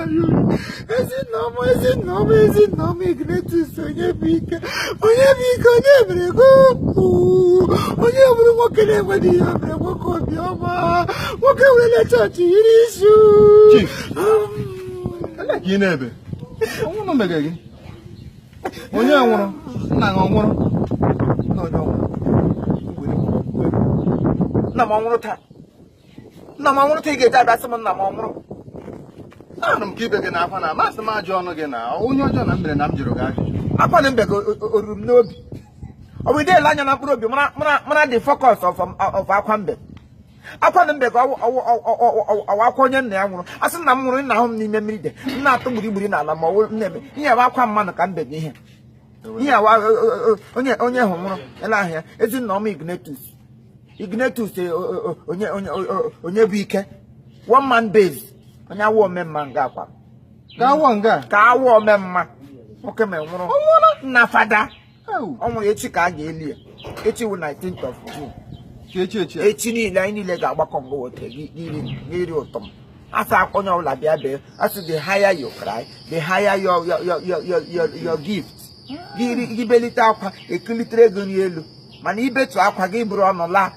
anyị uri. Ezinọma, Ezinọma, Ezinọma Ignatius, onye bụ ike, onye bụ ike, onye mere go, onye bụrụ nwoke na-enweghị ihe o mere, nwoke obiọma, nwoke werele chọọchị yiri isu. Chief. Ele ka ị na-ebe? Ọnwụ mege gị? Onye nwụrụ? Nna gị ọ nwụrụ? Nna onye ọ nwụrụ? Nna m ọ nwụrụ taa? Nna m ọ nwụrụ taa? Ị ga-eji abịa sị m nna m ọ nwụrụ? Ahụrụ m ka ibe gị na-akwa na amasị m ajụ ọnụ gị na onye ọjọọ na m mere na m jụrụ gị ajụjụ. Akwa na mbe gị o ruru m n'obi. Ọ bụ ide ele anya na mkpụrụ obi mara mara mara the focus of akwa mbe. Akwa na mbe ka ọwụ akwa onye nna ya nwụrụ. A sị nna m nwụrụ, nna ahụ m n'ime mmiri dị m na-atụ gburugburu n'ala, ma ọwụ nna eme ihe bụ akwa mmanụ ka mbe gị ihe ihe awa onye onye hụ nwụrụ ele ahụ ya. Ezinọma Ignatius, Ignatius onye onye onye bụ ike, one man base, onye awụ omemma nga akwa. Ka awọ nga. Ka awụ omemma nwoke ma nwụrụ nna fada. Ewu. Ọ nwụrụ, echi ka a ga-eli ya. Echi wụ 19th of June. Ka echi echi a. Echi niile anyị niile ga-agbakọ mbụ wote gị iri ụtọ m asa. Onye ọbụla bịa bee. Asị, the higher you cry, the higher your gift. Gị belite akwa, ekilitere ego n'elu, mana ibetu akwa gị bụrụ ọnụ laa.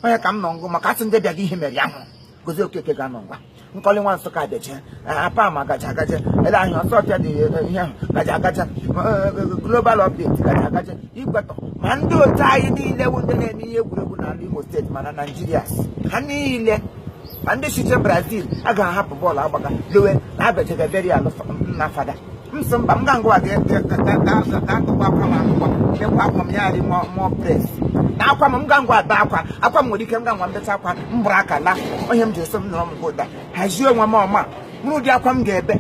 Onye ka m nọ ngụ maka asị ndị bịa gị ihe mere ya hụrụ Gozie Okeke ga-anọ ngwa Nkọli nwa Nsụka bịaje apama gaja agaje ele ahịa ọsọfịa dị ihe ahụ gaja agaja global update gaja agaje Ikwetọ, ma ndị otu anyị niile bụ ndị na-eme ihe egwuregwu n'ala Imo Steeti, ma na Naijiria, ha niile, ma ndị siche Brazil a ga-ahapụ bọọlụ agbaga lowe na abịajaga burial nna fada. M sị mba, m ga ngwa ga-atụkwa akwa m akụkwa mekwa akwa m ya dị mụọ press na akwa m. M ga ngwa aba akwa akwa m nwere ike m ga ngwa mbecha akwa m bụrụ aka la onye m ji eso m nọrọ m ụda hazie onwe m ọma mụrụ ụdị akwa m ga-ebe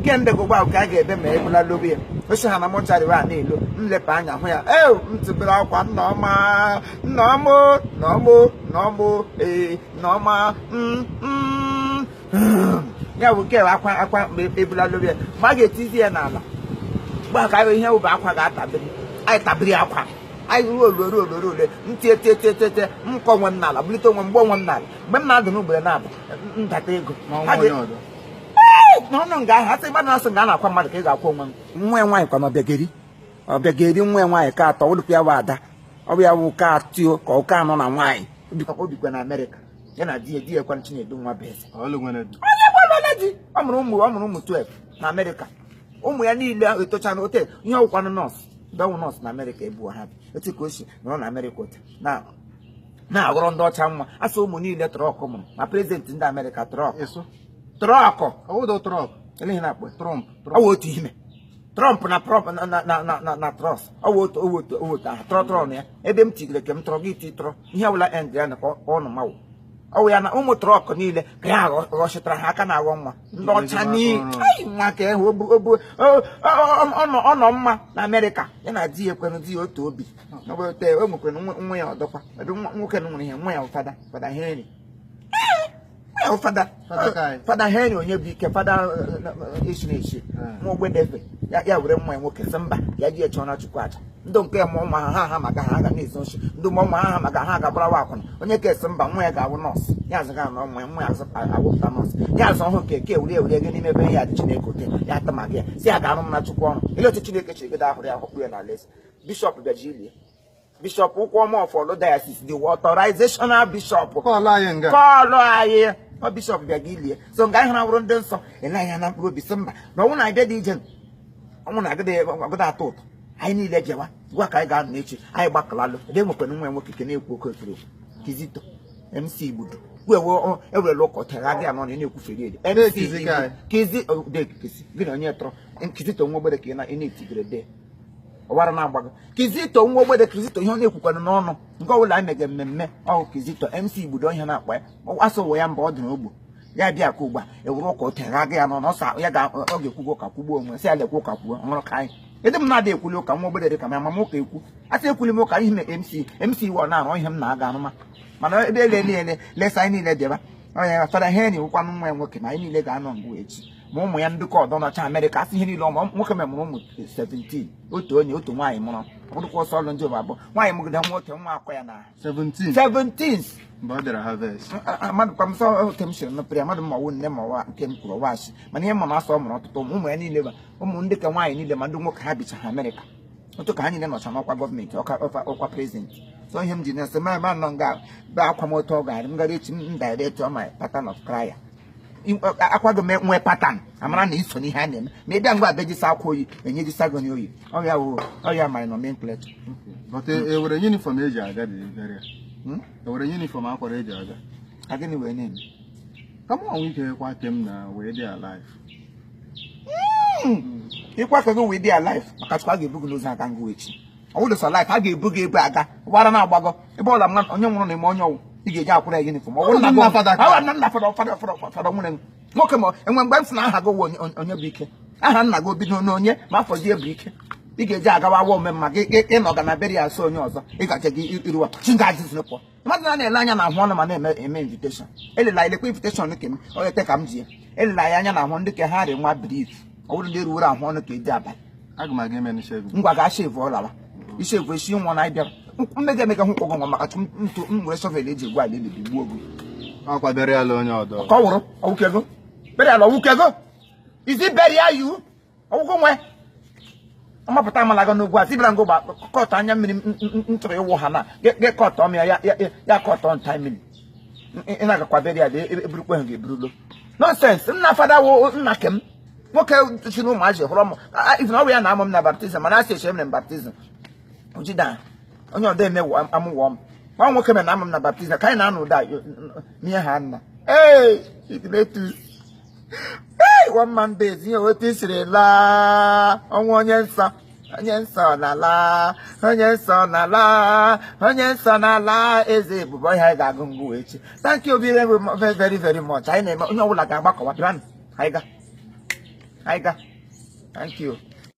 kemgbe gị ụgbọ ka a ga-ebe ma ebula lobe ya osi ha na mortuary wa na-elo. M lepụ anya hụ ya ee, m tụbere akwa. Nneọma, Nneọma, Nneọma, Nneọma, ee, Nneọma. Ya bụ nke akwa akwa mgbe ebula lobe ya ma a ga-etizi ya n'ala mgbe ka ihe ụba akwa ga-atabiri anyị tabiri akwa anyị ruo olu ruo olu ruo ole m tie tie tie tie tie m kọ onwe m n'ala, bulite onwe m, gbuo onwe m n'ala mgbe m na-adụ n'ugboro na-abụ ndata ego. N'ọnwa Ha onye ọzọ. N'ọnụ nga ahụ asị mmadụ na-asị nga a na-akwa mmadụ ka ị ga-akwa onwe m. Nwa ya nwaanyị kwa na ọbịageri ọbịageri nwa ya nwaanyị ka atọ wụdụkwa ya bụ ada, ọ bụ ya bụ ka atio ka ụka anọ na nwaanyị o bikwa na Amerịka, ya na di ya, di ya kwana Chinedu nwa bụ eze. Ọlụ nwere di. Onye gwalala di, ọ mụrụ ụmụ, ọ mụrụ ụmụ 12 na Amerịka. Ụmụ ya niile etochana ote ihe ọgwụkwanụ nọọsụ dọwụ nọọsụ na Amerịka ebuo ha bi etu ka o si nọrọ na Amerịka ote na na-aghọrọ ndị ọcha nwa. Asị ụmụ niile truck mụrụ ma president ndị Amerịka truck. Ịsụ. Truck. Ọwụdọ Trump. Ele ihe na-akpọ ya? Trump. Ọ wụ otu ime Trump na Trump na na na na na na trọs. Ọ wụ otu, ọ wụ otu, ọ wụ otu aha trọ trọ na ya ebe m tigere ke m trọ gị ti trọ ihe ọbụla end ya na ka ọ nụ mawụ. Ọ wụ ya na ụmụ truck niile ka ya ghọchitara ha aka na-aghọ nwa ndị ọcha niile. Ai, nwa ka ehu obu obu ọ nọ mma na Amerịka, ya na di ya ekwenụ di ya otu obi. Ọ bụ otu o nwekwara nwa ya ọdọkwa ebe nwoke nwere ihe nwa ya fada, Fada Henry, nwa ya fada. Fada Kai. Fada Henry onye bụ ike, fada eshiri eshi nwa ogbedefe ya ya were nwa ya nwoke sị mba, ya ji eche ọna Chukwu aja. Ndị nke mụọ nwa ha ha ha maka ha ga na-ezo nshi ndị mụọ nwa ha ha maka ha ga-agbarawa akwụna. Onye ka esi mba, nwa ya ga-awụ nọọsụ, ya azụ ga anọ nwa ya, nwa ya azụ awụpụta nọọsụ, ya azụ ọhụụ nke ke ewuri ewuri ego n'ime ebe ya dị Chineke ote ya ata maka ya si ya ga-arụ m na Chukwu ọrụ ele otu Chineke chiri ahụrụ ya hụkpu ya n'ala eze. Bishọp bịaji ilie, Bishọp Ụkwụọma of Orlu Diocese, the authorizational bishọp. Kọọlụ anyị nga. Kọọlụ anyị ọ bishọp bịa gị ilie. So nga anyị hụrụ awụrụ ndị nsọ ele anya na mkpụrụ obi sị mba na ọnwụ na-abịa dị ije ọnwụ na-agụda agụda atọ ụtọ. Anyị niile jewa gwa ka anyị ga-anọ n'echi anyị gbakọlalụ ebe e nwekwana nwa ya nwoke ke na-ekwu oke okiri Kizito MC Igbudu ewerela ụka tegha gị anọ na ị na-ekwuferi ede MC. Na-ekizi ka anyị. Kizi de kizi gị na onye tọrọ Kizito nwa ogbede ka ị na-etigere de ọwara na-agbago Kizito nwa ogbede. Kizito ihe ọ na-ekwukwanụ n'ọnụ nke ọbụla anyị mege mmemme ọhụ Kizito MC Igbudo ihe na-akpa ya asụ ụwa ya mba ọ dị n'ogbo ya bịa ka ugbu a ewere ụka otegha gị ya n'ọnụ ọsọ ya ga ọ ga-ekwugo ụka kwugbuo onwe sị ya lekwa ụka kwuo ọhụrụ ka anyị ede m na-ada ekwuli ụka nwa ogbede dị ka m ama m ụka ekwu asị ekwuli m ụka ihe me MC MC iwe ọ na-arụ ihe m na-aga arụma mana ebe ele niile lesa anyị niile bịaba onye Fada Henry wụkwanụ nwa ya nwoke ma anyị niile ga-anọ ngụ echi. Ma ụmụ ya ndị ka ọdọ nọcha Amerịka, asị ihe niile ọma. Nwoke memụrụ ụmụ 17, otu onye otu nwaanyị mụrụ. Ọ bụrụkwa ọsọ ọlụ ndị ụba abụọ nwaanyị mụgide nwoke nwa akọ ya na 17. 17. Mgbe ọ bịara harvest. Mmadụ kwa m sọ ote m siri nụpụrụ ya mmadụ, ma ọwụ nne ma ọwa nke m kwuru ọwaasị, mana ihe ma asọ ọ mụrụ ọtụtụ ụmụ ya niile, ma ụmụ ndị ka nwaanyị niile ma ndị nwoke, ha bicha ha Amerịka otu ka ha niile nọcha n'ọkwa gọọmenti, ọkwa president. So ihe m ji na-asị ma nọ nga be akwa m otu ọ gara m gara echi m direct on my pattern of cry. Akwa gị nwee pattern, amara na iso n'ihe a na-eme. Ma ị bịa ngwa abịa akwa oyi enyejisa gị oyi ọya wụ ọya my nomenclature. But e were uniform eji aga dị burial? Hmm? E were uniform akwara eji aga? Ka gịnị wee na-eme? Ka mụ onwe ike kwa ke m na wee dị alive. Ịkwa ka gị wee dị alive, maka Chukwu, a ga-ebu gị n'ụzọ aga ngụ echi. Ọ wụrụ sọ life, a ga-ebu gị ebe aga gbara na-agbagọ ebe ọla mmadụ onye nwụrụ na-eme onye ọwụ ị ga-eji akwụrụ ya uniform. Ọ bụrụ na Nna fada ka. Awa, nna fada, fada, fada, fada nwere m. Nwoke ma enwe mgbe m sị na aha gị wụ onye onye bụ ike, aha nna gị obido n'onye ma afọzie bụ ike ị ga-eji agawa awa omemma gị ịnọga na beri asọ onye ọzọ ị gaje gị iruwa chi nga azịzị pụọ. Mmadụ na na-ele anya na ahụ ọnụ ma na-eme eme invitation elela elekwa invitation nke m onye te ka m ji ya elela ya anya na ahụ ndị ka ha rị nwa brief. Ọ bụrụ ndị eruwere ahụ ọnụ ka eji abalị. Aga m aga eme shaving. Ngwa ga shave ọ lawa ishave esi nwa na ịbịara mmega emega hụ kwọgọ nwa maka ntụ m were shovel eji egwu ala elibi gbuo gị. Ọkwa burial onye ọdọ. Ka ọ wụrụ ọwụkego burial, ọwụkego izi bury you ọwụgo nwe ọmapụta amalaga n'ugwu a tibira ngụ gba kọtụ anya mmiri m chọrọ ịwụ ha na gị kọtụ ọmịa ya ya ya kọtụ nta mmiri ị na-agakwa burial eburukwe ha ga-eburulo. Nonsense. Nna fada wụ nna kem nwoke si na ụmụazị hụrụ m even ọ bụ ya na amụ m na baptism, mana asị eche m na baptism ojida onye ọdọ eme amụwọ m nwa nwoke mere na amụ m na baptism ka anyị na-anụ ụda n'ihe ha nna. Ee, Ignatius, ee, one man base ihe otu i siri laa ọnwụ onye nsọ, onye nsọ na-ala, onye nsọ na-ala, onye nsọ na-ala. Eze ebube ọhịa anyị ga-agụ ngụ echi. Thank you very very very much. Anyị na-eme onye ọbụla ga-agbakọwa bịanụ. Anyị ga, anyị ga. Thank you.